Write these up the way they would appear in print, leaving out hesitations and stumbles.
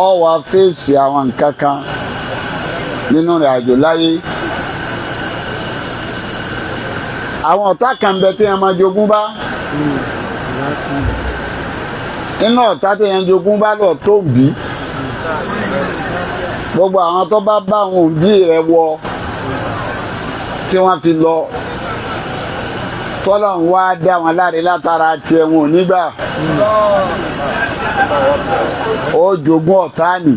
Ọ wá fèsì àwọn nǹkan kan nínú ìrìn àjò láyé. Àwọn ọ̀tá kan bẹ tí wọ́n máa jogún bá. Inú ọ̀tá tí wọ́n jogún bá lọ tó bí. Gbogbo àwọn tó bá bá àwọn òbí rẹ̀ wọ tí wọ́n fi lọ, tọ́lọ̀ ń wá dá wọn láre látara tiẹ̀, wọn ò nígbà. Ó jogún ọ̀tá nì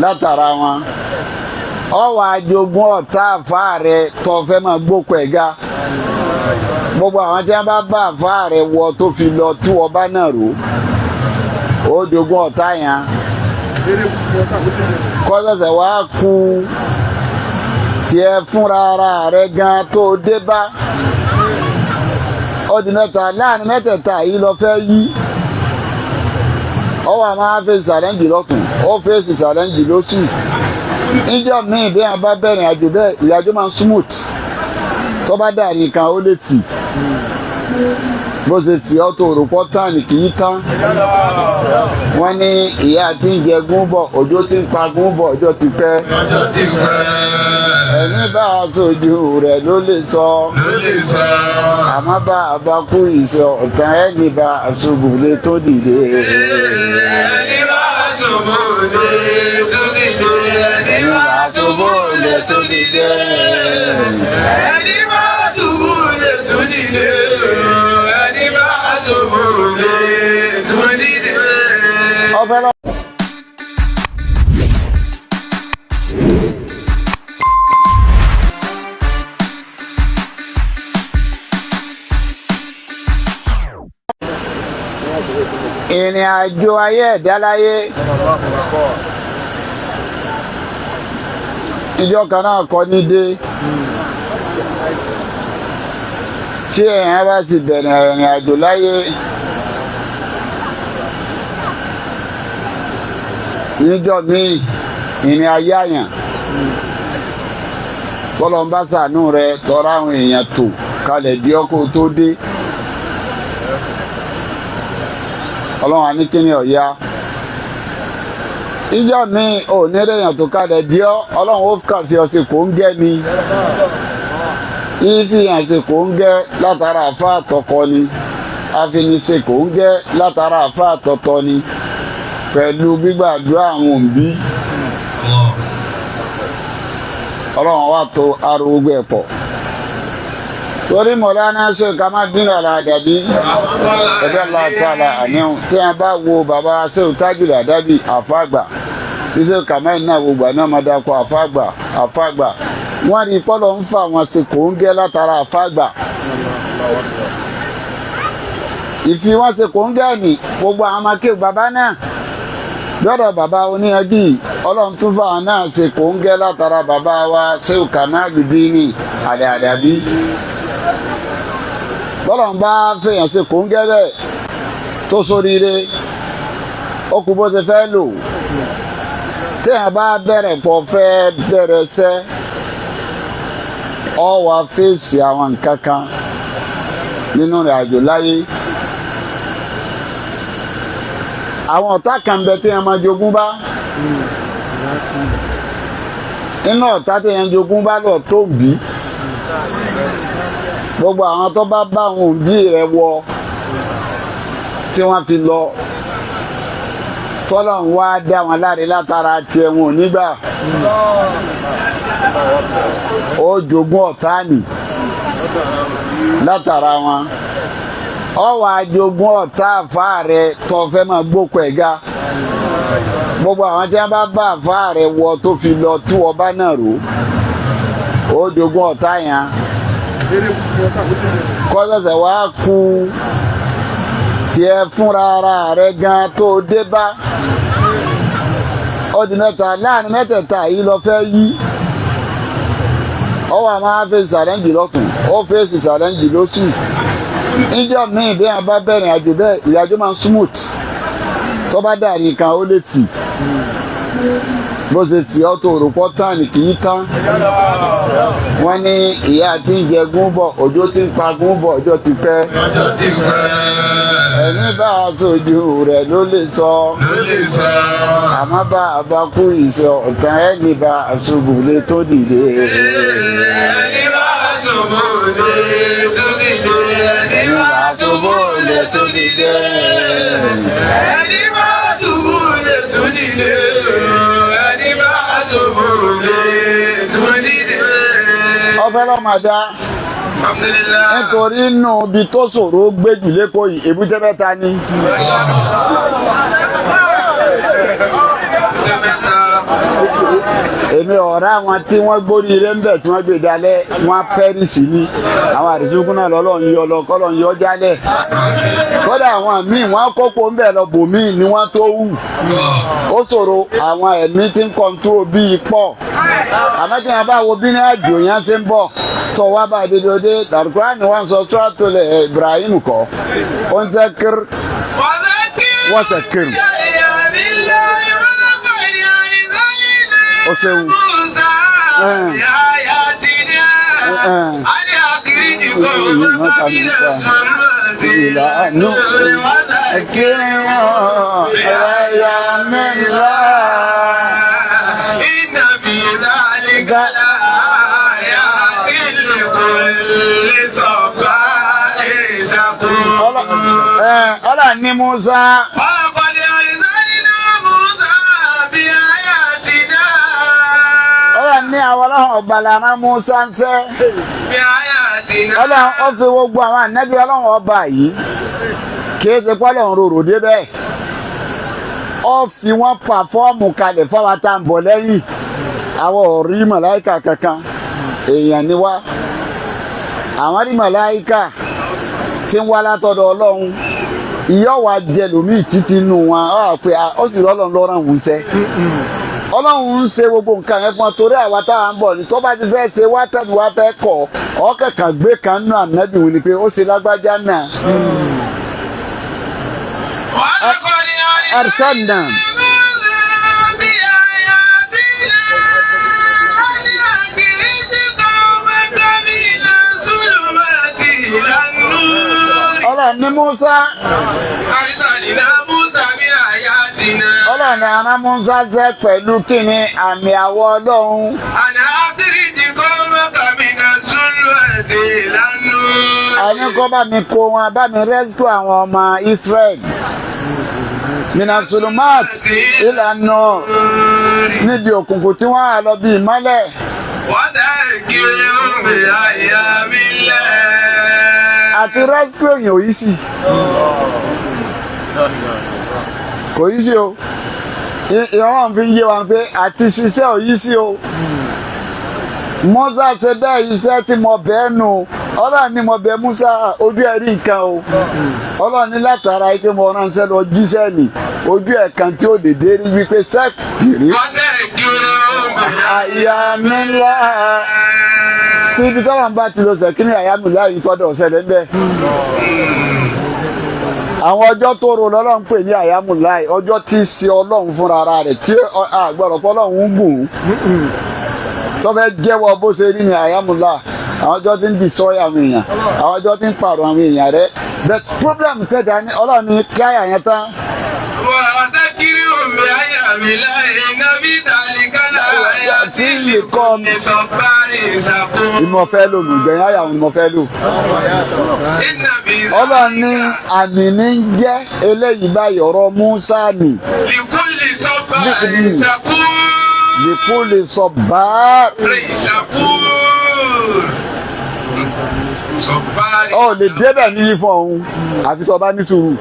látara wọn. Ọ wàá jogún ọ̀tá àfa rẹ tó fẹ́ máa gbókò ẹ̀ ga. Gbogbo àwọn tí wọ́n bá bá àfa rẹ wọ tó fi lọ tí wọ́n bá náà rò, ó jogún ọ̀tá yẹn. Kọ́sẹ̀sẹ̀ wá ku tiẹ̀ fúnra ara rẹ gan tó dé bá. Ó di mẹ́ta. Láàrin mẹ́tẹ̀ẹ̀ta yìí lọ fẹ́ yí. Ó wà máa fèsì sàlẹ́ǹjì lọ́tún, ó fèsì sàlẹ́ǹjì lọ́sì. Níjọ́ míì bí wọn bá bẹ̀rẹ̀ àjò bẹ́ẹ̀, ìrìnàjò máa ń smooth. Tó bá dàrí kan, ó lè fì. Bó ṣe fi ọ́ tó rò pọ́ tán ni kì í tán. Wọ́n ní ìyá tí ń jẹ gún bọ̀, òjò tí ń pa gún bọ̀, ọjọ́ ti pẹ́. Ọjọ́ ti pẹ́. Ẹni bá a sojú rẹ̀ ló lè sọ. Ló lè sọ. Àmọ́ bá a bá kú ìṣe ọ̀tàn, ẹni bá a ṣubú lè tó dìde. Ẹni bá ṣubú lè tó dìde. Ẹni bá ṣubú lè tó dìde. Ẹni bá ṣubú lè tó dìde. Ẹni bá ṣubú lè tó dìde. Ọpẹ́ lọ. Ìrìn àjò ayé ẹ̀dá láyé, ìjọ kan náà kọ́ ní dé. Tí èèyàn bá sì bẹ̀rẹ̀ ìrìn àjò láyé níjọ́ míì, ìrìn ayé àyàn, tọ́lọ́ ń bá sànú rẹ, tọ́ra àwọn èèyàn tò kalẹ̀ di ọkọ̀ tó dé. Ọlọ́run àníkíní ọ̀ya. Ìjọ míì ò ní èèyàn tó kalẹ̀ di ọ́, Ọlọ́run ó kà fi ọ̀sẹ̀ kò ń gẹ́ ni. Ìfi hàn ṣe kò ń gẹ́ látara àfa àtọkọ ni, àfinisẹ kò ń gẹ́ látara àfa àtọtọ ni, pẹ̀lú gbígbàdúrà àwọn òbí. Ọlọ́run wa tó arúgbó ẹ̀ pọ̀ torí mọ̀lánà ṣe ká má dín lára dàbí ẹgbẹ́ látara àníhùn. Tí a bá wo bàbá ṣéwù Tájùlù Àdábì àfàgbà, tí ṣéwù Kàmáì náà gbogbo àná máa dákọ̀ àfàgbà àfàgbà, wọ́n rí pọ́lọ́ ń fà wọn sí kò ń gẹ́ látara àfàgbà. Ìfi wọn ṣe kò ń gẹ́ ní gbogbo àwọn ọmọ akéwì bàbá náà lọ́dọ̀ bàbá oníyanjú. Ọlọ́run tún fà wọn náà ṣe kò ń gẹ́ látara bàbá wa ṣéwù Kàmáàlù Díìnì Àdàdàbí. Bọ́lọ̀ ń bá fèèyàn ṣe kò ń gẹ́ bẹ́ẹ̀ tó sóríire, ó kú bó ṣe fẹ́ lò. Téèyàn bá bẹ̀rẹ̀ pọ̀ fẹ́ bẹ̀rẹ̀ sẹ́, ọ wá fèsì àwọn nǹkan kan nínú ìrìn àjò láyé. Àwọn ọ̀tá kan bẹ téèyàn máa jogún bá. Inú ọ̀tá téèyàn jogún bá lọ tó bí. Gbogbo àwọn tó bá bá àwọn òbí rẹ̀ wọ tí wọ́n fi lọ, tọ́lọ̀ ń wá dá wọn láre látara tiẹ̀, wọn ò nígbà. Ó jogún ọ̀tá nì látara wọn. Ọ wàá jogún ọ̀tá àfa rẹ tó fẹ́ máa gbókò ẹ̀ ga. Gbogbo àwọn tí wọ́n bá bá àfa rẹ wọ tó fi lọ tí wọ́n bá náà rò, ó jogún ọ̀tá yẹn. Kọ́sẹ̀sẹ̀ wá ku tiẹ̀ fúnra ara rẹ gan tó dé bá. Ó di mẹ́ta. Láàrin mẹ́tẹ̀ẹ̀ta yìí lọ fẹ́ yí. Ó wà máa fèsì sàlẹ́ǹjì lọ́tún, ó fèsì sàlẹ́ǹjì lọ́sì. Níjọ́ míì bí wọn bá bẹ̀rẹ̀ àjò bẹ́ẹ̀, ìrìnàjò máa ń smooth. Tó bá dàrí kan, ó lè fì. Bó ṣe fi ọ́ tó rò pọ́ tán ni kì í tán. Wọ́n ní ìyá tí ń jẹ gún bọ̀, òjò tí ń pa gún bọ̀, ọjọ́ ti pẹ́. Ọjọ́ ti pẹ́. Ẹni bá a sojú rẹ̀ ló lè sọ. Ló lè sọ. Àmọ́ bá a bá kú ìṣe ọ̀tàn ẹni bá a ṣubú lé tó dìde. Ẹni bá ṣubú lè tó dìde. Ẹni bá ṣubú lè tó dìde. Ẹni bá ṣubú lè tó dìde. Ẹni bá ṣubú lè tó dìde. Ọpẹ́ lọ́mọdá. Alhamdulillah. Nítorí inú ibi tó ṣòro gbé jù lẹ́kọ̀ọ́ yìí, Èbúté Mẹ́ta ni. Èbúté Mẹ́ta. Èmi ọ̀rá àwọn tí wọ́n gbórí ire ń bẹ̀ tí wọ́n gbé dalẹ̀ wọ́n pẹ́rìsì ni. Àwọn àdìsúnkún náà lọ́lọ́run yọ lọ kọ́lọ́run yọ jálẹ̀. Kódà àwọn míì wọ́n kókó ń bẹ̀ lọ bòmíì ni wọ́n tó wù. Ó ṣòro àwọn ẹ̀mí tí ń kọ́ńtúrò bíi pọ̀. Àmọ́ tí wọ́n bá wo bí ní àjò yẹn ṣe ń bọ̀ tó wá bá dédé dé Al-Qur'ani wọ́n sọ Suratul Ibrahim kọ́. Ó ń sẹ́ kiri wọ́n sẹ́ kiri. Ó ṣeun. Ìlànà kiri wọn ẹ̀yà mẹ́la. Inna fi dhalika laayatin likulli sabbarin shakur. Ọlá ní Musa. Walaqad arsalna Musa bi ayatina. Ọlá ní àwọn ọlọ́run ọba lára Musa ń sẹ́. Bi ayatina. Ọlọ́run ó fi gbogbo àwọn ànábì ọlọ́run ọba yìí kì í ṣe pọ́lọ́run rorò débẹ̀. Ó fi wọ́n pàfọ́ọ̀mù kalẹ̀ fáwọn tá à ń bọ̀ lẹ́yìn. Àwọn ò rí màláìkà kankan, èèyàn ni wá. Àwọn rí màláìkà tí ń wá látọ̀dọ̀ ọlọ́run, ìyá wa jẹ lómi títí nù wọn ọ pé ó sì rọlọ́run lọ́rùn òun ṣe. Ọlọ́run ń ṣe gbogbo nǹkan yẹn fún ọ torí àwa táwa ń bọ̀ ní tó bá ti fẹ́ ṣe wá tẹ̀lé wá fẹ́ kọ̀ ọ́ kẹ̀kàn gbé kan nù ànábì wọn ni pé ó ṣe lágbájá náà. Walaqad Arsalna. Musa bi ayatina an akhrij qawmaka mina zulumati ilan nur. Ọlọ́run ní Musa. Arsalna Musa bi ayatina. Ọlọ́run ní ará Musa ṣe pẹ̀lú kíni àmì àwọ̀ ọlọ́run. An akhrij qawmaka mina zulumati ilan nur. Ẹni kọ́ bá mi kó wọn bá mi rescue àwọn ọmọ Israel. Mina sulumat ìlànà níbi òkùnkùn tí wọ́n á lọ bí ìmọ́lẹ̀. Wadhakkirhum bi ayyamillah. Àti rescue èèyàn ò yí sí. Kò yí sí o. Ìwọ̀n fi ń yé wa pé àti ṣiṣẹ́ ò yí sí o. Musa ṣe bẹ́ẹ̀ iṣẹ́ tí mo bẹ́ẹ̀ nù. Ọlọ́run ni mo bẹ̀ Musa ojú ẹ̀ rí nǹkan o. Ọlọ́run ní látara ike mo ránṣẹ́ lọ jíṣẹ́ nì. Ojú ẹ̀ kan tí ó lè dé rí wípé sẹ́kìrì. Wadhakkirhum bi Àyà mi ńlá. Tí ibi tọ́lá ń bá ti lọ sẹ́kìrì àyà mi láàyè tọ́dọ̀ ọ̀sẹ̀ lẹ́ńbẹ́. Àwọn ọjọ́ tó ro lọ́lọ́run pè ní àyàmù láì ọjọ́ tí í ṣe ọlọ́run fúnra ara rẹ̀ tí àgbọ̀rọ̀ pé ọlọ́run ń gùn ún. Tó fẹ́ jẹ́wọ́ bó ṣe rí ní àyàmù láì àwọn ọjọ́ tí ń destroy àwọn èèyàn àwọn ọjọ́ tí ń pààrọ̀ àwọn èèyàn rẹ̀ but problem tẹ̀dá ní ọlọ́run ní kí àyà yẹn tán. Wadhakkirhum bi ayyamillah inna fi dhalika laayatin likulli sabbarin shakur. Ìmọ̀ fẹ́ lò nù gbẹ̀yìn àyà òun ni mo fẹ́ lò. Inna fi Ọlọ́run ní dhalika àmì ní ń jẹ́ eléyìí báyìí ọ̀rọ̀ Musa nì likulli sabbarin shakur. lìkú lè sọ báà Shakur. Sabbarin ọ lè débẹ̀ ní ifọ̀ ọ̀hún àfi tó o bá ní sùúrù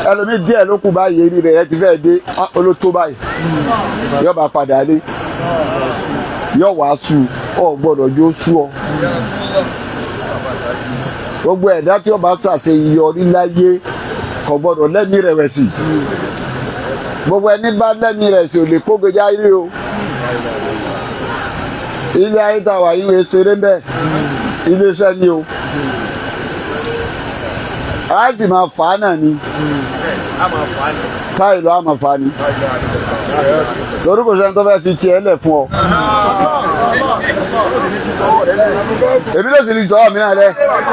ẹlòmíì díẹ̀ ló kù báyìí eré rẹ̀ ti fẹ́ dé olótó báyìí yóò bá padà lé yóò wá sú ọ gbọ́dọ̀ jó sú ọ gbogbo ẹ̀dá tí ó bá ṣàṣeyọrí láyé kò gbọ́dọ̀ lẹ́mìí rẹ̀wẹ̀sì gbogbo ẹni bá lẹ́mìí rẹ̀wẹ̀sì ò lè kógejá rí o ilé ayé tá a wà yín wọ́n ṣeré ń bẹ́ẹ̀ iléeṣẹ́ ni o a sì máa fà á náà ni táyì ló á máa fà á ni torí kò sẹ́ni tó fẹ́ fi tiẹ̀ lẹ̀ fún ọ. Èmi ló sì ní jọ̀wọ́ mi náà rẹ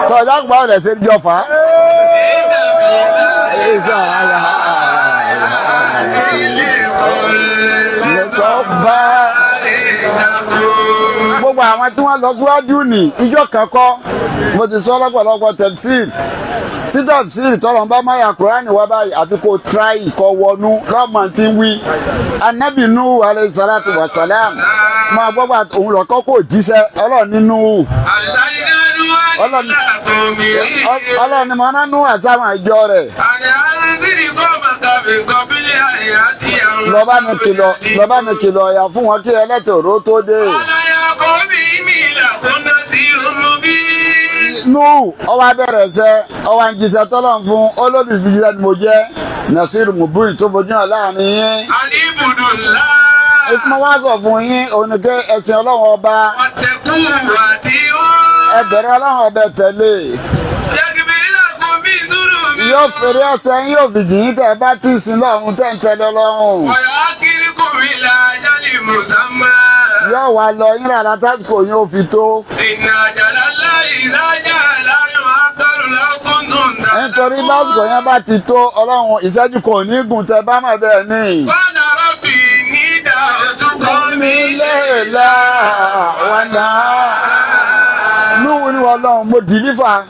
tọ́jà kò bá wọlé ṣe jọ fà á. ìsàlà lẹ́sọ̀ bá gbogbo àwọn tí wọ́n lọ síwájú ní ìjọ kan kọ́. Mo ti sọ lọ́pọ̀lọpọ̀ tafsir tí tafsir tọrọ bá máyà Kúránì wá báyìí, àfi kó tíráì kọ wọnú lọ́mọ tí ń wí. Anabi Nuhu alayhi salatu wa salam, máa gbọ́gbà òun lọ́kọ́ kò jíṣẹ́ Ọlọ́run nínú. Ọlọ́run ni mo rán Nuhu àtàwọn ìjọ rẹ̀. Lọ́ba mi kìlọ̀ ọ̀yà fún wọn kí ẹlẹ́tọ̀ọ́rọ́ tó dé. Nuhu ọwọ́ abẹ́rẹ́ ẹsẹ̀ ọwọ́ àǹjíṣẹ́ tọ́lọ̀ fún olólùjíṣẹ́ ni mo jẹ́, Nasir Mubin tó fojú hàn láàrin yín. Ètò mo wá sọ fún yín òun ni pé ẹ̀sìn Ọlọ́run ọba, ẹ bẹ̀rẹ̀ Ọlọ́run ọba tẹ̀lé. Yóò fèrè ẹsẹ̀ yín, yóò fìjì yín tẹ̀ bá tí ì sin lọ́run tẹ̀ ń tẹ̀lé Ọlọ́run. Yóò wá lọ yín rárá tásìkò yín ó fi tó. Nítorí básìkò yẹn bá ti tó, Ọlọ́run ìṣẹ́jú kò ní gùn tẹ bá mọ̀ bẹ́ẹ̀ ni. Mi lè la wà náà. Núhù ní Ọlọ́run, mo deliver,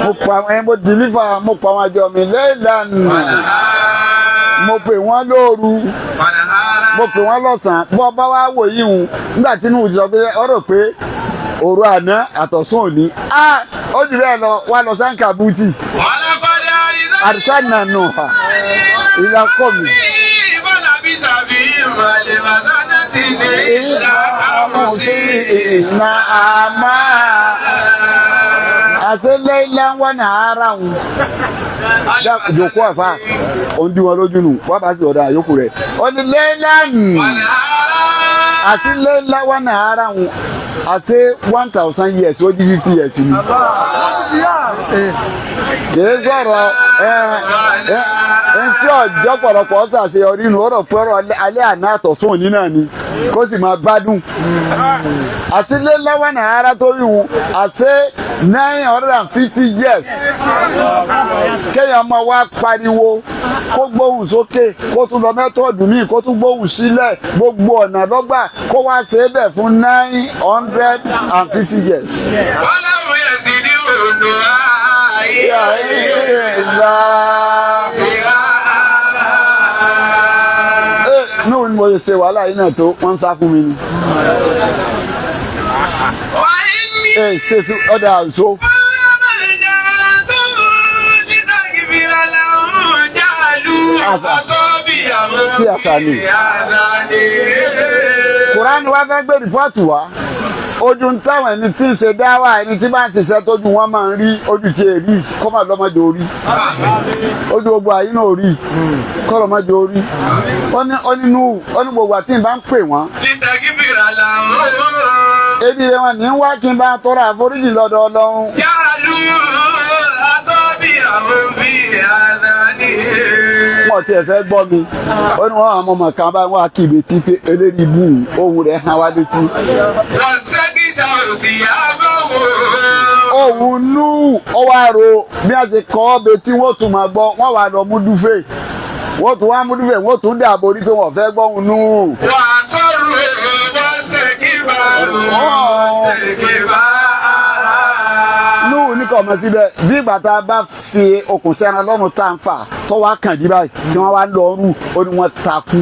mo pa àwọn mo deliver, mo pa àwọn àjọ mi lẹ́ẹ̀lánà, mo pè wọ́n lóru, mo pè wọ́n lọ́sàn-án. Bọ́ bá wá wò yín hùn nígbà tí Núhù ti sọ pé ọ̀rọ̀ pé òru àná àtọ̀sán òní á ó jù bẹ́ẹ̀ lọ wá lọ sáǹkà bútì àdìsá nànú ha ìlà kọ́ mi. Ìlà àmà àti lẹ́yìn wọn ní ara wọn jòkó àfa òun dí wọn lójú nù wọn bá sì ọ̀dà àyókù rẹ̀ ó ní lẹ́yìn àti lẹ́yìn wọn ní ara wọn àti 1,000 years ó di 50 years ni. Kìí sọ̀rọ̀ ẹ ẹ ẹ tí ọjọ́ pọ̀lọpọ̀ ṣàṣeyọrí nù ọ̀rọ̀ pọ̀rọ̀ alẹ́ àná àtọ̀sùn òní náà ni kó sì máa gbádùn. Àti lé lọ́wọ́ náà ara tó rí wọn àti 950 years kéèyàn máa wá pariwo, kó gbóhùn sókè, kó tún lọ method míì, kó tún gbóhùn sílẹ̀, gbogbo ọ̀nà lọ́gbà, kó wá ṣe é bẹ̀ fún 950 years. Wàlámù yẹn sì ní òdò ayé. Ìlà náà ni mo lè ṣe wàhálà yìí náà tó wọ́n ń sá fún mi ni. Ẹ ṣe ọ̀dà àṣọ. Tí àṣà ni. Kùránì wá fẹ́ gbé rìpọ́ọ̀tù wá ojú ń táwọn ẹni tí ń ṣe dáwà, ẹni tí bá ń ṣiṣẹ́ tójú wọn máa ń rí ojú tí èrí kọ́ máa lọ́mọdé orí ojú gbogbo àyín náà rí kọ́ lọ́mọdé orí. Ó ní nù ó ní gbogbo àti ìbá ń pè wọ́n. Èdè rẹ̀ wọn ní ń wá kí n bá tọrọ àforíjì lọ́dọ̀ Ọlọ́run. Wọn tiẹ̀ fẹ́ gbọ́ mi. Ó ní wọn àwọn ọmọ kan báyìí wọn á kí ibi tí pé eléyìí bù ohun rẹ̀ hàn wá létí. Ohun nú ọwọ́ àrò bí a ti kọ́ ọ́ bẹ tí wọ́n tún máa gbọ́, wọ́n wà lọ mú dúfè, wọ́n tún wá mú dúfè, wọ́n tún dàbò rí pé wọ́n fẹ́ gbọ́ ohun nú. Wà á sọ̀rọ̀ wọ́n ṣe kí bá wọ́n ṣe kí bá. Núhù ní kò mọ̀ síbẹ̀ bí ìgbà tá a bá fi okùn sí ẹran lọ́rùn tá à ń fà tó wá kàn jí báyìí tí wọ́n wá lọ rú. Ó ní wọ́n takú,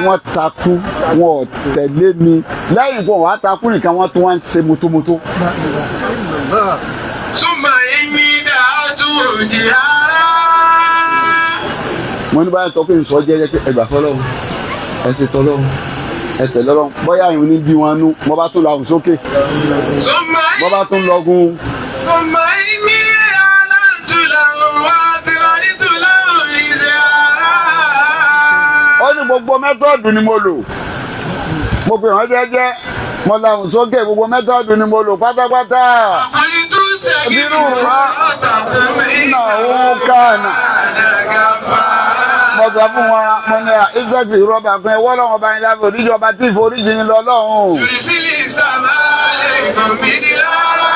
wọ́n takú, wọn ò tẹ̀lé mi. Lẹ́yìn kó wọ́n á takú nìkan, wọ́n tún wá ń ṣe mótómótó. Súnmọ́ èmi dàtú jìhárà. Mo ní báyìí tọ́kùn sọ jẹ́jẹ́ pé ẹgbà fọlọ́run, ẹ ṣe tọ́lọ́run, ẹ tẹ̀lé Ọlọ́run, bóyá ìhun ní bí wọn nú. Mo bá tún lahùn sókè, mo bá tún lọgun. Súnmọ́ èmi aláǹtúlà wá síradìtúlà ìzìhárà. Ó ní gbogbo method ni mo lò, mo pè wọ́n jẹ́jẹ́, mo lahùn sókè, gbogbo method ni mo lò pátápátá. Àfọ̀nìtú ṣègìrù náà ó kànà. Mo sọ fún wọn, mo ní à ìjẹ́kì rọ́bà pé wọ́n lọ́wọ́ bá yín lábẹ́ oríjì ọba tí ìforíjì ń lọ lọ́hùn. Ìrísílì sàmà. عليكم مدرارا.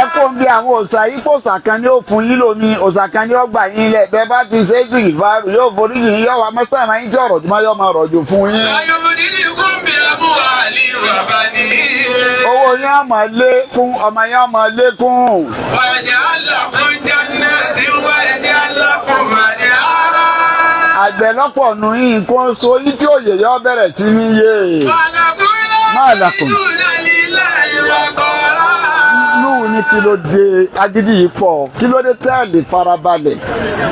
Ẹ kó ń bí àwọn òòṣà yìí kó òòṣà kan ní ó fún yín lómi, òòṣà kan ní ó gbà yín lẹ̀. Bẹ́ẹ̀ bá ti ṣe é jù ìfarù yóò forí yìí, yóò wá mọ́sàmá yín tí ọ̀rọ̀ jùmọ̀ yóò máa rọ̀jò fún yín. ويمددكم بأموال وبنين. Owó yín á máa lékún, ọmọ yín á máa lékún. ويجعل لكم جنات ويجعل لكم أنهارا. Àgbẹ̀ lọ́pọ̀ nù yín kó so yín tí òye yọ bẹ̀rẹ̀ sí ní yé. ما لكم لا ما لكم. ترجون لله وقارا. Núhù ní kí ló dé agídí yìí pọ̀? Kí ló dé tẹ́ẹ̀lì farabalẹ̀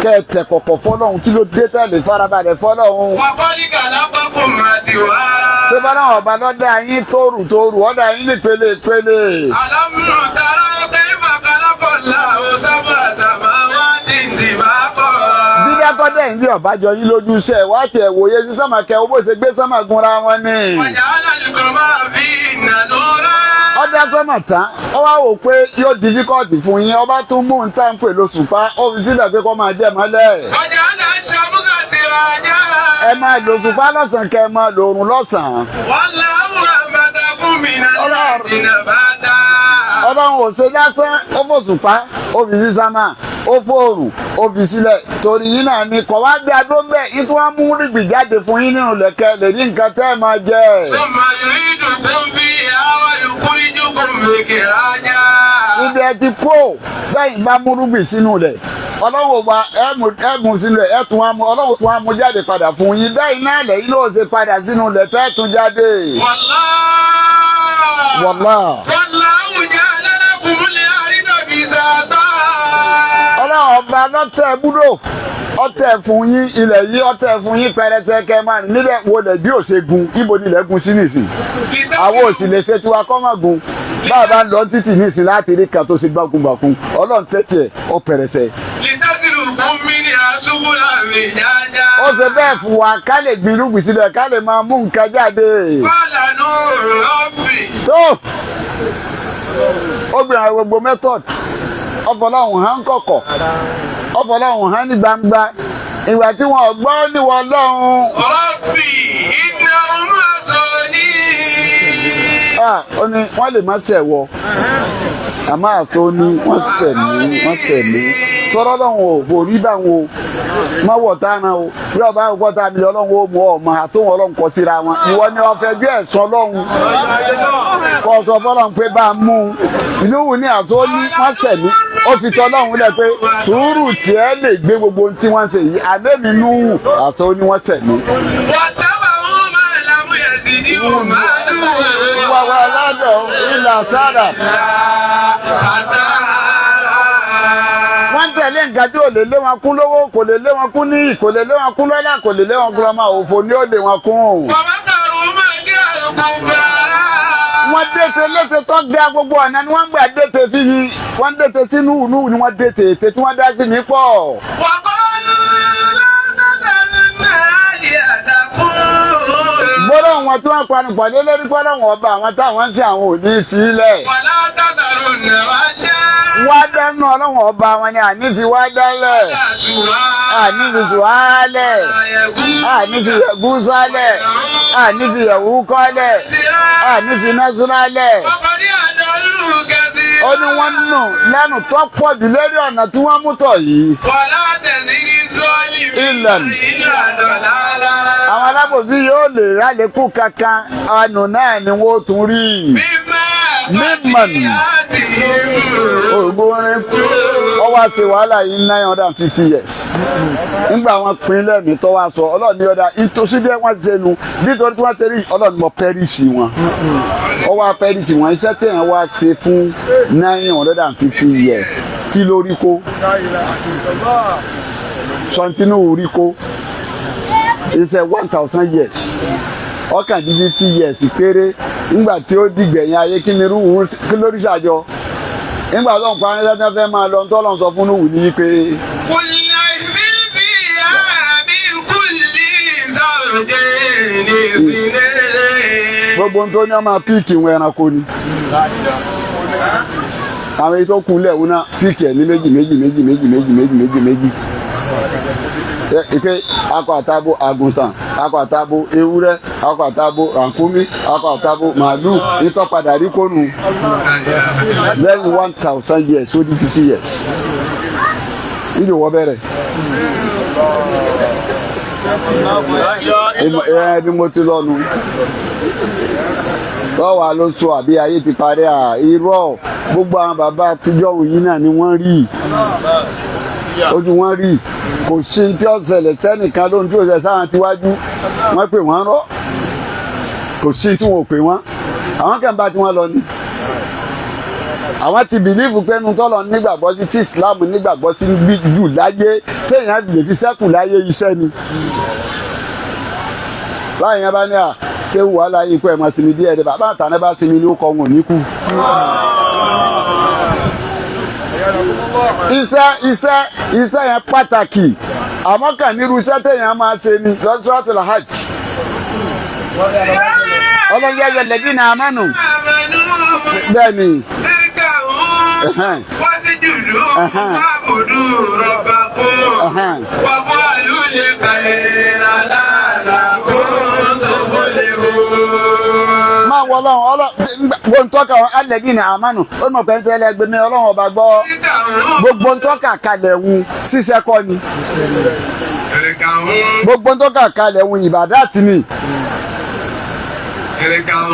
kẹ́ ẹ tẹ̀ kọ̀kọ̀ fọlọ́hún? Kí ló dé tẹ́ẹ̀lì farabalẹ̀ fọlọ́hún? وقد خلقكم أطوارا. Ṣé bọ́lá ọba lọ́dà yín tóòrù tóòrù ọ̀dà yín ní pele pele? ألم تروا كيف خلق الله سبع سماوات طباقا. Dídá tọ́dẹ̀ ń bí ọ̀bájọ yín lójú iṣẹ́ wá tiẹ̀ wòye sí sánmà kẹ owó ṣe gbé sánmà gunra wọn ni. وجعل القمر فيهن نورا. Ọdá sánmà tán, ó wá wò pé yóò difficult fún yín, ọba tún mú un tá ń pè lóṣùpá, ó fi sílẹ̀ pé kó máa jẹ́ mọ́lẹ̀. وجعل الشمس سراجا. Ẹ máa lòṣùpá lọ́sàn-án kẹ́ ẹ máa lòrùn lọ́sàn-án. والله أنبتكم من الأرض نباتا. Ọlọ́run ò ṣe lásán, ó fòṣùpá, ó fi sí sámà, ó fòòrùn, ó fi sílẹ̀ torí yín náà ni kò wá dé adó bẹ́ẹ̀ yín tí wọ́n mú rìgbì jáde fún yín nínú lẹ̀kẹ́ lè ní nǹkan tẹ́ ẹ máa jẹ. ثم يعيدكم فيها ويخرجكم إخراجا. Ibi ẹ ti kó bẹ́ẹ̀ bá mú rúgbìn sínú rẹ̀, ọlọ́run ò wá ẹ mú sínú rẹ̀, ẹ tún wá mú, ọlọ́run tún wá mú jáde padà fún yín bẹ́ẹ̀ náà lẹ́yìn náà ṣe padà sínú rẹ̀ tẹ́ tún jáde. والله Wàlá. والله جعل لكم الأرض بساطا. Ọlọ́run ọba lọ́tẹ̀ búdò ọtẹ̀ fún yín ilẹ̀ yìí, ọtẹ̀ fún yín pẹrẹsẹ kẹ máa rìn nílẹ̀ wo lẹ̀ bí ò ṣe gun. Ibo ni ilẹ̀ gun sí nìsín? Àwọn ò sì lè ṣe tiwa kọ́ máa gun. Bá a bá ń lọ títì nísìn láti rí kan tó ṣe gbágungbàkun, ọlọ́run tẹ́tì ẹ̀ ó pẹrẹsẹ. لتسلكوا منها سبلا فجاجا. Ó ṣe bẹ́ẹ̀ fún wa ká lè gbin irúgbìn sílẹ̀, ká lè máa mú nǹkan jáde. قال نوح ربي. Tó ó gbìyànjú gbogbo method, ọfọlọ́hún hàn kọ̀kọ̀, ọfọlọ́hún hàn ní gbangba. Ìgbà tí wọn ò gbọ́ níwọ̀ ọlọ́run. ربي إنهم عصوني. Ah, ó ní wọ́n lè má ṣẹ̀ wọ, àmọ́ àṣọ ní wọ́n ṣẹ̀ mí, wọ́n ṣẹ̀ mí tọ́rọ́ lọ́hùn ò kò rí báwọn o má wọ̀ tánà o. Bí ọba àkọ́kọ́ tá a mi ọlọ́run ó mú ọmọ àtòwọn ọlọ́run kọ síra wọn. Ìwọ ni ọfẹ bí ẹ̀sán ọlọ́run kọ́ sọ fọlọ́run pé bá a mú un. Ìlúwù ní àṣọ ní wọ́n ṣẹ̀ mí, ó fi tọ́ ọlọ́run lẹ̀ pé sùúrù tiẹ̀ lè gbé gbogbo ohun tí wọ́n ń ṣe yìí. Àbẹ́mi núhù àṣọ ní wọ́n ṣẹ̀ mí. واتبعوا ما لم يزده ماله Wàwà ládọ̀ ìlà sára. خسارا. Wọ́n tẹ̀lé nǹkan tí ò lè lé wọn kún lówó, kò lè lé wọn kún níyì, kò lè lé wọn kún lọ́lá, kò lè lé wọn kún lọ́mọ, òfò ni ó lé wọn kún. ومكروا مكرا كبارا. Wọ́n dètè létè tó ga, gbogbo ọ̀nà ni wọ́n gbà dètè fi mi, wọ́n dètè sínú ìlú ni wọ́n dètè ètè tí wọ́n dá sí mi pọ̀. وقالوا لا تذرن آلهتكم. Gbọ́dọ̀ wọn tí wọ́n panu pọ̀ lé lórí gbọ́dọ̀ wọn ọba àwọn táwọn ń sin àwọn ò ní fi lẹ̀. ولا تذرن ودا. Wá dánú ọlọ́wọ̀n ọba wọn ni àní fi wá dálẹ̀, àní fi sùhálẹ̀, àní fi yẹ̀gúsálẹ̀, àní fi yẹ̀wú kọ́lẹ̀, àní fi násírálẹ̀. وقد أضلوا كثيرا. Ó ní wọ́n nù lẹ́nu tó pọ̀ jù lórí ọ̀nà tí wọ́n mú tọ̀ yìí. ولا تزد الظالمين إلا إلا ضلالا. Àwọn alábòsí yóò lè rálékún kankan, àánú náà ni wọ́n tún rí. مما ممن. خطيئاتهم. Ògbórin ó wá ṣe wàhálà yìí 950 years. Nígbà wọn pín lẹ́mìí tó wá sọ ọlọ́run ní ọ̀dà ìtòsí bí wọ́n ṣe nu nítorí tí wọ́n ṣe rí ọlọ́run mọ perish wọn. Ó wá perish wọn. Iṣẹ́ téèyàn wá ṣe fún 950 years, kí ló rí kó sọ̀ntínú rí kó? Iṣẹ́ 1,000 years ọkàn di 50 years péré. Nígbà tí ó dìgbẹ̀yìn ayé, kí ni irú kí lórí ṣàjọ nígbà tó ń pa ní sẹ́tẹ́ fẹ́ máa lọ tọ́lọ́ sọ fún Núhù ní pé قلنا احمل فيها من كل زوجين اثنين. Gbogbo ohun tó ní ọmọ pick wọn ẹranko ni àwọn èyí tó kù lẹ̀ wọn náà pick ẹ̀ ní méjì méjì méjì méjì méjì méjì méjì méjì. Ìpè akọ àtabo àgùntàn, akọ àtabo ewúrẹ́, akọ àtabo rànkúmí, akọ àtabo màálù, ìtọ́padà rí kónú lẹ́yìn 1,000 years, ó di 50 years níbi wọ́n bẹ̀rẹ̀. Ẹ bí mo ti lọ́nu sọ́wọ́ ló sọ àbí ayé ti parí à irọ́. Gbogbo àwọn bàbá àtijọ́ yìí náà ni wọ́n rí ojú wọn rí. Kò sí tí ó ṣẹlẹ̀ sẹ́nìkan lóhun tí ó ṣẹlẹ̀ sáwọn tiwájú. Wọ́n pè wọ́n rọ́, kò sí tí wọn ò pè wọ́n. Àwọn kan bá tí wọ́n lọ ni àwọn ti believe pé ẹnu tọ́lọ̀ nígbàgbọ́ sí, tí Islam nígbàgbọ́ sí jù láyé, téèyàn lè fi sẹ́kù láyé, iṣẹ́ ni. Báyìí yẹn bá ní à ṣé wàhálà yìí kó ẹ̀ máa sinmi díẹ̀ dé, bàbá àtàná bá sinmi ní ó kọ́ wọn ò ní kú. Iṣẹ́ yẹn pàtàkì, àmọ́ kàn nírú iṣẹ́ téèyàn máa ṣe ni lọ́sọ̀tò hajj. Ọlọ́run yẹ lẹ́dí náà amánu bẹ́ẹ̀ ni. Máa wọ ọlọ́run ọlọ́run gbogbo ntọ́ka alẹ́dí ní àmánu ó mọ̀ pé ń tẹ́lẹ̀ gbẹmí ọlọ́run ọba gbọ́. Gbogbo ntọ́ka kalẹ̀ ń ṣiṣẹ́ kọ́ ni, gbogbo ntọ́ka kalẹ̀ ń ìbàdàtì ni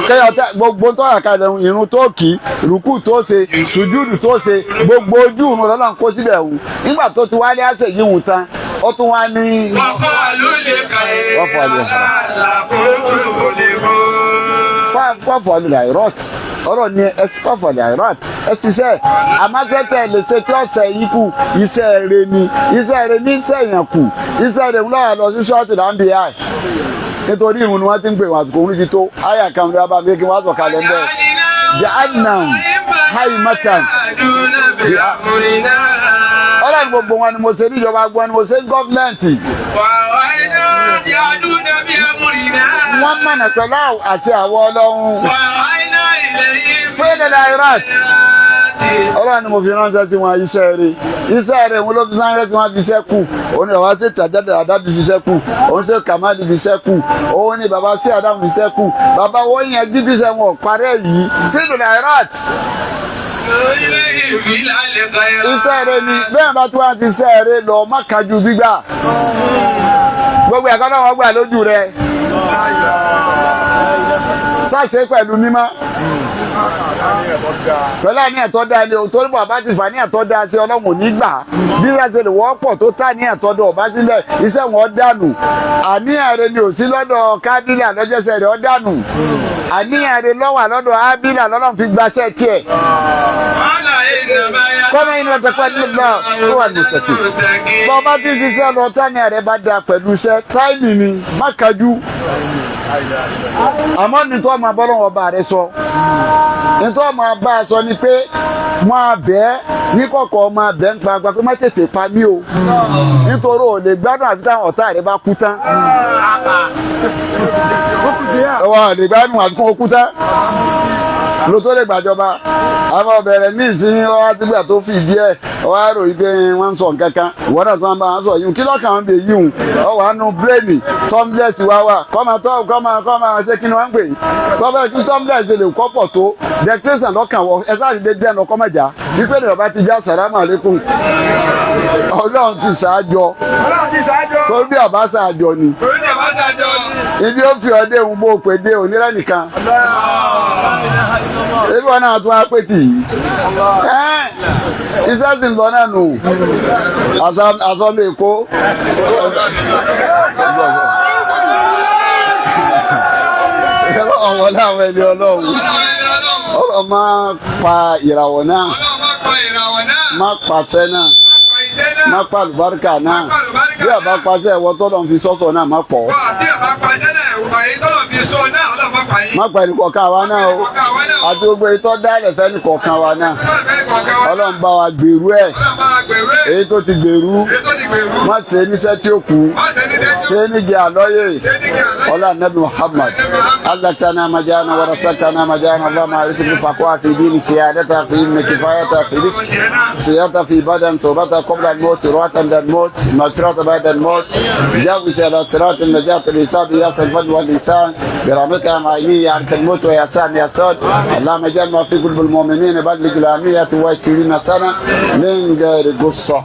kẹyọ tẹ. Gbogbo ntọ́ka kalẹ̀ ń irun tó kì í, rúkú tó ṣe, sùjúdù tó ṣe, gbogbo ojú ìrun lọ́nà kó síbẹ̀ ń nígbà tó ti wálé àṣẹ yìí ń tán, ó tún wá ní. Fọ́fọ́ àìrọ́t ọ̀rọ̀ ni ẹ fọ́fọ́ àìrọ́t ẹ ṣiṣẹ́ àmásẹ́tẹ̀ lè ṣe tí ọ̀sẹ̀ yìí kù. Iṣẹ́ rẹ ni, iṣẹ́ rẹ ní sẹ̀yàn kù, iṣẹ́ rẹ ń lọ́wọ́ lọ sí ṣọ́ọ̀tì láǹbíyà, nítorí ìrun ni wọ́n ti ń pè wọ́n. Àsìkò òun ti tó àyà kan ní abá mi kí wọ́n sọ̀ kalẹ̀ ń bẹ́ẹ̀. Ja'alnahum haimatan. Ọlọ́run, gbogbo wọn ni mo ṣe níjọba, gbogbo wọn ni mo ṣe ní gọ́fìmẹ̀ntì. Wọ́n mọ̀nà pẹ̀lú àṣẹ àwọn ọlọ́run. Fẹ́lẹ̀ lairat, ọlọ́run ni mo fi ránṣẹ́ sí wọn. Iṣẹ́ rẹ̀, iṣẹ́ rẹ̀ wọn ló fi ránṣẹ́ sí wọn, fi iṣẹ́ kù. Òun ni bàbá ṣe tàjáde àdábì fi iṣẹ́ kù, òun ṣe kàmáàdì fi iṣẹ́ kù, òun ni bàbá ṣe àdámù fi iṣẹ́ kù. Bàbá wọ́n yẹn dídí sẹ́ wọn parẹ́ yìí fẹ́lẹ̀ lairat, iṣẹ́ rẹ̀ ni. Bẹ́ẹ̀ bá tí wọ́n ti iṣẹ́ rẹ̀ lọ, má kájú gbígbà. Gbogbo ẹ̀kọ́ náà wọ́n gbà lójú rẹ̀ sáṣe pẹ̀lú mímọ́, pẹ̀lú àníyàn tó dáa ni o. Torí bàbá ti fà níyàn tó dáa sí, ọlọ́run ò ní gbà. Bí sáṣe lè wọ́pọ̀ tó tà níyàn tó dọ̀ ọba sílẹ̀, iṣẹ́ wọn dànù. Àníyàn rẹ̀ ni ò sí lọ́dọ̀ kábílà lọ́jọ́sẹ̀ rẹ̀ ọ́ dànù. Àníyàn rẹ̀ lọ́wọ́ lọ́dọ̀ ábílà lọ́lọ́run fi gbaṣẹ́ tiẹ̀. Kọ́mọ inú ọ̀tẹ̀ pẹ̀lú lọ ó wà lùtẹ̀kì. Bọ́ba tí ń ṣiṣẹ́ lọ, tání rẹ̀ bá da pẹ̀lú iṣẹ́ táìmì ni, má kájú. Àmọ́ nítorí ọmọ bọ́lọ́wọ́ bá rẹ sọ, nítorí ọmọ bá a sọ ni pé máa bẹ́ẹ̀ ní kọ̀kọ̀, máa bẹ́ẹ̀ ń gbangba pé má tètè pa mí o, nítorí ò lè gbádùn àfi táwọn ọ̀tá rẹ bá kú tán. Wọ́n lè gbádùn àfi kó kú tán ló tó lè gbàjọba. Àwọn ọbẹ̀rẹ̀ ní ìsinyìí ọwọ́ àtìgbà tó fi díẹ̀ ọwọ́ àrò yìí pé wọ́n ń sọ nǹkan kan, ìwọ náà tó máa ń bá wọn sọ yìí, kí lọ́kàn ń bè yìí hùn. Ọwọ́ àánú bírèèni tọ́ḿblẹ̀sì wá wà kọ́mọ tó kọ́mọ kọ́mọ ṣé kí ni wọ́n ń pè yìí kọ́mọ tí tọ́ḿblẹ̀sì lè kọ́pọ̀ tó declaration lọ́kàn wọ ẹ sáà lè dẹ́nu kọ́mọ̀já wípé ní ọba ti já sàlámù àlékún. Ọlọ́run ti ṣáájọ torí bí ọba ṣáájọ ni ibi ó fi ọdẹ òun bó pè dé onírẹ́ nìkan, ebi wọn náà tún wá pé tì í iṣẹ́ sì ń lọ náà nù asọ́nù Èkó. Ọlọ́run wọlé àwọn ẹni ọlọ́run, ọlọ́run máa pa ìràwọ̀ náà, má pàṣẹ náà, má pa àlùbáríkà náà. Bí ọba pàṣẹ ẹ̀wọ́ tọ́lọ̀ ń fi sọ́sọ̀ náà má pọ̀. Má pa ẹnì kọ̀ọ̀kan wa náà o, àti gbogbo ìtọ́ dálẹ̀ fẹ́ni kọ̀ọ̀kan wa náà. kọ̀ọ̀kan wa. Ọlọ́run bá wa gbèrú ẹ̀. Ọlọ́run bá wa gbèrú ẹ̀. Èyí tó ti gbèrú, Èyí tó ti gbèrú. má ṣe é níṣẹ́ tí ó kù, Má ṣe ní sẹ́sẹ́. ṣe é níjẹ́ àlọ́yè. Ṣé ní kí àlọ́ ولا النبي محمد علتنا مجانا ورسلتنا مجانا. اللهم ارزقنا فقوة في دين، سيادتها في علم، كفايتها في رزق، سيادتها في بدن، توبتها قبل الموت، رواه عند الموت، مغفرة بعد الموت. جوز على صراط النجاة، الحساب يا الفضل والإنسان برحمتك يا معيني يا عرك الموت ويا سام يا صاد. اللهم اجعل ما في قلوب المؤمنين بلغ 120 سنة من غير قصة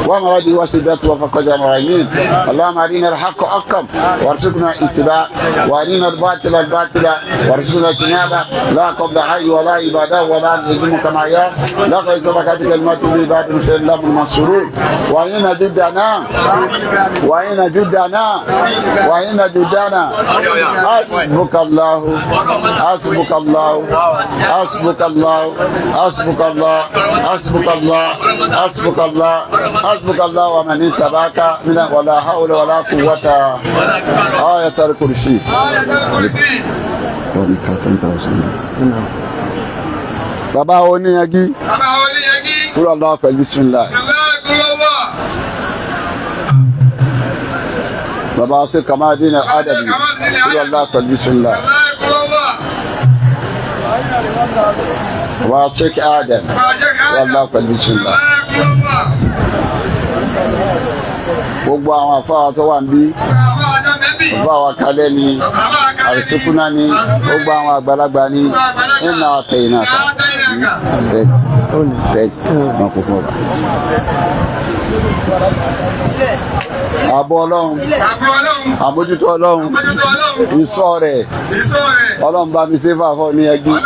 ومرض وسدات وفقد الراحمين. اللهم أرنا الحق حقا وارزقنا اتباع، وارنا الباطل الباطل وارزقنا اجتنابه. لا قبل حي ولا عباده ولا نجم كما يا لا قد سبقت كلمات العباد مسلم المنصورون. وإن جدنا وإن جدنا وإن جدنا. حسبك الله، حسبك الله، حسبك الله، حسبك الله، حسبك الله، حسبك الله، حسبك الله ومن اتبعك من. ولا حول ولا قوة. آية الكرسي. Ayatul Kursi. Bàbá oníyanjú. Bàbá oníyanjú. Kúrò Allah pẹ̀lú bismillah. Allahu. Bàbá ṣe Kamadina Adabi, kúrò Allah pẹ̀lú bismillah. Allahu. Bàbá Sheikh Adam, kúrò Allah pẹ̀lú bismillah. Gbogbo àwọn afáwa tó wà ń bí, afáwa kalẹ̀ ni, àrísíkúná ni, gbogbo àwọn àgbàlagbà ni, iná àtẹ̀yìnà tẹ tẹ wọn kò fún ọba. Àbọ̀ Ọlọ́run, àmójútó Ọlọ́run, ìṣọ́ rẹ̀, Ọlọ́run bá mi ṣe fàfọ́ ní ẹgbẹ́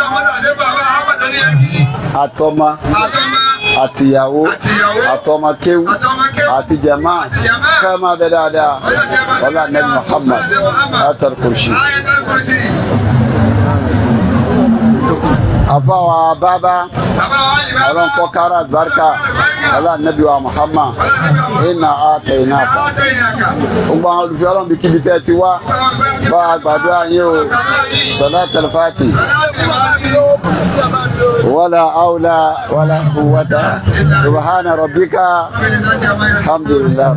àtọmọ àtìyàwó àtọmọ kéwú àti jama ká máa bẹ dáadáa. Wọlé anabi Muhammad. Ayatul Kursi. Afawa bàbá, Ọlọ́run kọ́ kára àlùbáríkà. Wọlé anabi wa Muhammad. Inna atainaka. Gbogbo àwọn olùfẹ́ Ọlọ́run bí kíbi tẹ́ ti wá bá a gbàdúrà yín o. Salatul Fati. Wala awla wala quwwata. Subhana rabbika, alhamdulillah.